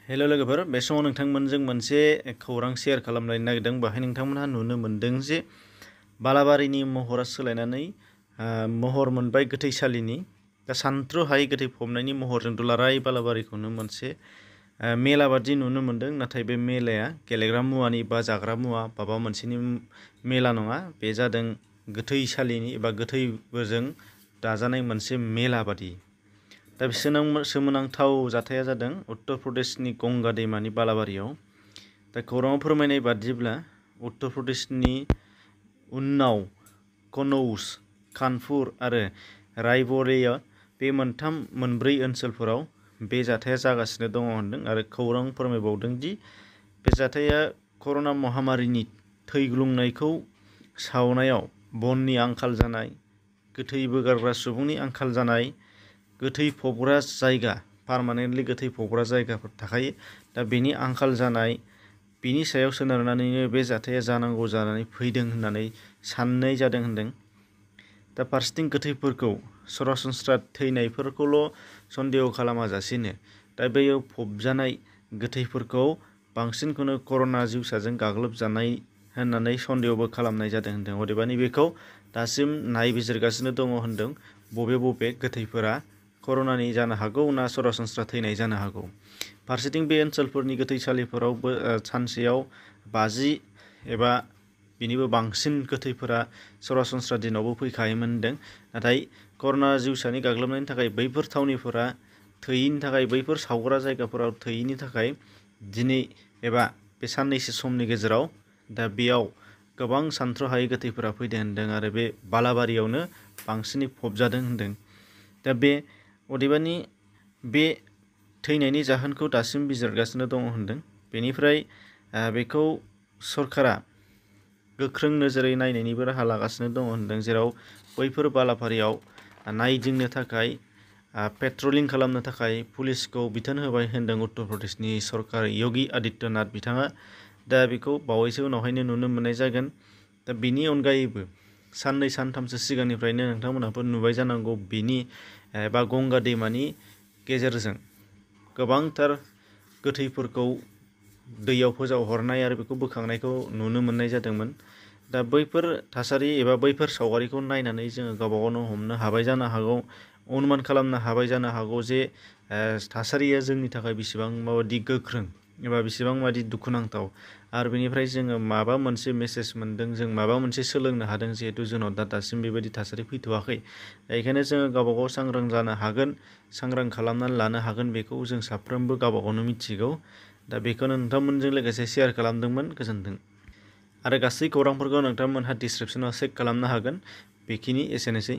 Hello लोगोफोर, बे समाव नोंथांमोनजों मोनसे खौरां शेयार खालामनो नागिरदों। बाहाय नोंथांमोनहा नुनो मोनदों जे बालाबारिनि महरा सोलायनानै महर मोनबाय गोथैसालिनि। दा सानथ्र'हायै गोथै फबनायनि महरजों दुलाराय बालाबारिखौनो मोनसे मेला बादि नुनो मोनदों। नाथाय बे मेलाया गेलेग्रा मुवानि बा जाग्रा मुवा माबा मोनसेनि मेला नङा। बे जादों गोथैसालिनि एबा गोथैफोरजों दाजानाय मोनसे मेला बादि। दा सोमोनांथाव जाथाया जादों उत्तर प्रदेशनि गंगा दैमानि बालाबारियाव। दा खौराङाव फोरमायनाय बादिब्ला उत्तर प्रदेशनि उन्नाव, कनौज, कानपुर आरो रायबरेलिया बे मोनब्रै ओनसोलफोराव बे जाथाया जागासिनो दङ होनदों। आरो खौरां फोरमायबावदों दि बे जाथाया कर'ना महामारिनि थैग्लुंनायखौ सावनायाव बननि आंखाल जानाय, गोथै बोगारग्रा सुबुंनि आंखाल जानाय, गोथै फबग्रा जायगा पारमानेन्टलि गोथै फबग्रा जायगाफोर थाखायो। दा बेनि आंखाल जानाय, बिनि सायाव सोनारनानैनो बे जाथाया जानांगौ जानानै फैदों होननानै साननाय जादों होनदों। दा फारसेथिं गोथैफोरखौ सरासनस्रा थैनायफोरखौल' सन्देह खालामाजासेनो दा बेयाव फबजानाय गोथैफोरखौ बांसिनखौनो कर'ना जिउसाजों गाग्लोबजानाय होननानै सन्देहबो खालामनाय जादों होनदों। अदेबानि बेखौ दासिम नायबिजिरगासिनो दङ होनदों। बबे गोथैफोरा कर'नानि जानो हागौ ना सरासनस्रा थैनाय जानो हागौ। फारसेथिं बे ओनसोलफोरनि गोथैसालिफोरावबो सानसेयाव 50 एबा बिनिबो बांसिन गोथैफोरा सरासनस्रा दिनावबो फैखायोमोन होनदों। नाथाय कर'ना जिउसानि गाग्लोबनायनि थाखाय बैफोर थावनिफोरा थोयैनि थाखाय, बैफोर सावग्रा जायगाफोराव थोयैनि थाखाय दिनै एबा बे साननैसो समनि गेजेराव दा बेयाव गोबां सानथ्र'हायै गोथैफोरा फैदों होनदों। आरो बे बालाबारियावनो बांसिनै फबजादों होनदों। दा बे अदेबानि बे थैनायनि जाहोनखौ दासिम बिजिरगासिनो दङ होनदों। बेनिफ्राय बेखौ सरकारा गोख्रों नोजोरै नायनायनिबो राहा लागासिनो दङ होनदों। जेराव बैफोर बालाबारियाव नायदिंनो थाखाय पेट्रलिं खालामनो थाखाय पुलिसखौ बिथोन होबाय होनदों उत्तर प्रदेशनि सरकार योगी आदित्यनाथ बिथाङा। दा बेखौ बावैसो उनावहायनो नुनो मोननाय जागोन। दा बेनि अनगायैबो साननै सानथामसो सिगांनिफ्रायनो नोंथांमोनहाबो नुबाय जानांगौ, बेनि बा गंगा दैमानि गेजेरजों गोबांथार गोथैफोरखौ दैयाव फोजावहरनाय आरो बेखौ बोखांनायखौ नुनो मोननाय जादोंमोन। दा बैफोर थासारि एबा बैफोर सावगारिखौ नायनानै जोङो गावबा गावनो हमनो हाबाय जानो हागौ, अनुमान खालामनो हाबाय जानो हागौ जे थासारिया जोंनि थाखाय बेसेबां माबायदि गोख्रों एबा बेसेबां बायदि दुखुनांथाव। आरो बेनिफ्राय जोङो माबा मोनसे मेसेज मोनदों, जों माबा मोनसे सोलोंनो हादों। जिहेथु जोंनाव दासिम बेबायदि थासारि फैथ'वाखै। बेखायनो जोङो गावबा गाव सांग्रां जानो हागोन, सांग्रां खालामनानै लानो हागोन, बेखौ जों साफ्रोमबो गावबा गावनो मिथिगौ। दा बेखौनो नोंथांमोनजों लोगोसे शेयार खालामदोंमोन। गोजोन्थों। आरो गासै खौरांफोरखौ नोंथांमोनहा डिसक्रिपसनाव चेक खालामनो हागोन। बेखिनि एसेनोसै।